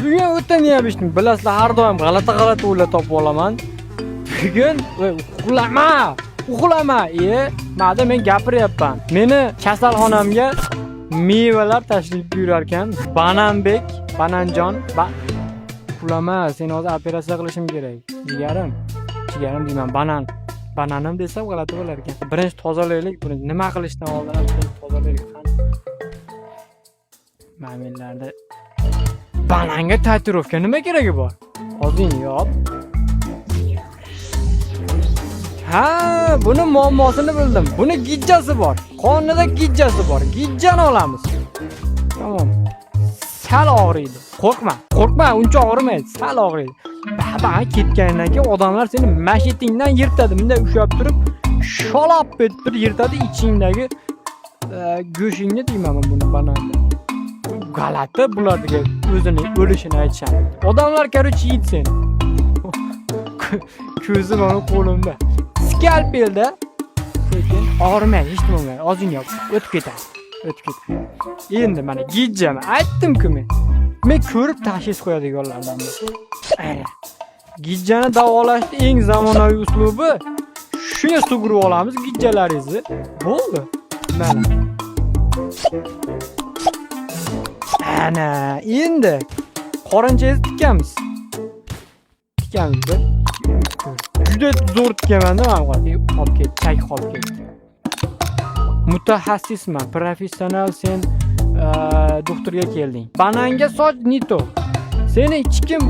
Bugun o'ta необычный. Bilasizlar, har doim g'alati-g'alati o'ylar topib olaman. Bugun uxlama, uxlama. Mada men gapiryapman. Meni kasalxonamga mevalar tashrif buyurar ekan. Bananbek, Bananjon, uxlama, seni hozir operatsiya qilishim kerak. Jigarim, jigarim deyman, banan. Bananim desam g'alati bo'lar ekan. Birinchi tozalaylik, buni nima qilishdan oldin birinchi tozalaylik. Qani? Momentlarda bananga tatuirovka nima keragi bor? Og'zingni yop. Ha, buni muammosini bildim. Buni gijjasi bor. Qornida gijjasi bor. Gijjani olamiz. Tamom. Sal og'riydi. Qo'rqma, qo'rqma, uncha og'rimaydi, sal og'riydi. Baba ketgandan keyin odamlar seni mashitingdan yirtadi. Bunday ushlab turib, sholop etib turib yirtadi ichingdagi go'shingni deyman men buni bananni. G'alati bularga o'zini o'lishini aytishadi. Odamlar, короче, yeydi seni. Ko'zi mana qo'limda. Skalpelda lekin og'rimaydi, hech nima bo'lmaydi. Ozgina yop, o'tib ketadi. O'tib ketadi. Endi mana gijjani aytdim-ku men. Men ko'rib tashxis qo'yadiganlardanman. Ana. Gijjani davolashni eng zamonaviy uslubi shuni sug'urib olamiz gijjalaringizni. Bo'ldi. Mana. Ana, endi qorinchayizni tikamiz. Tikamiz bir, 2, 3, 4. Juda zo'r tikaman-da men bu. Qolib ketdi, chak qolib ketdi. Mutaxassisman, professional sen doktorga kelding. Bananga soch не то. Seni hech kim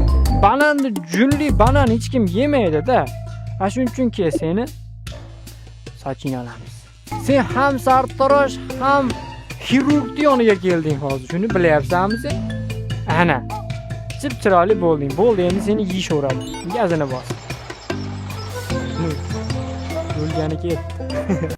bananni, junli banan hech kim yemaydi-da. Ana shuning uchun kel seni sochingni olamiz. Sen ham sartarosh, ham xirurgni yoniga kelding hozir. Shuni bilyapsanmi sen? Ana. Chip chiroyli bo'lding. Bo'ldi, endi seni yeyishaveradi. Gazini bos. O'lgani ketdi.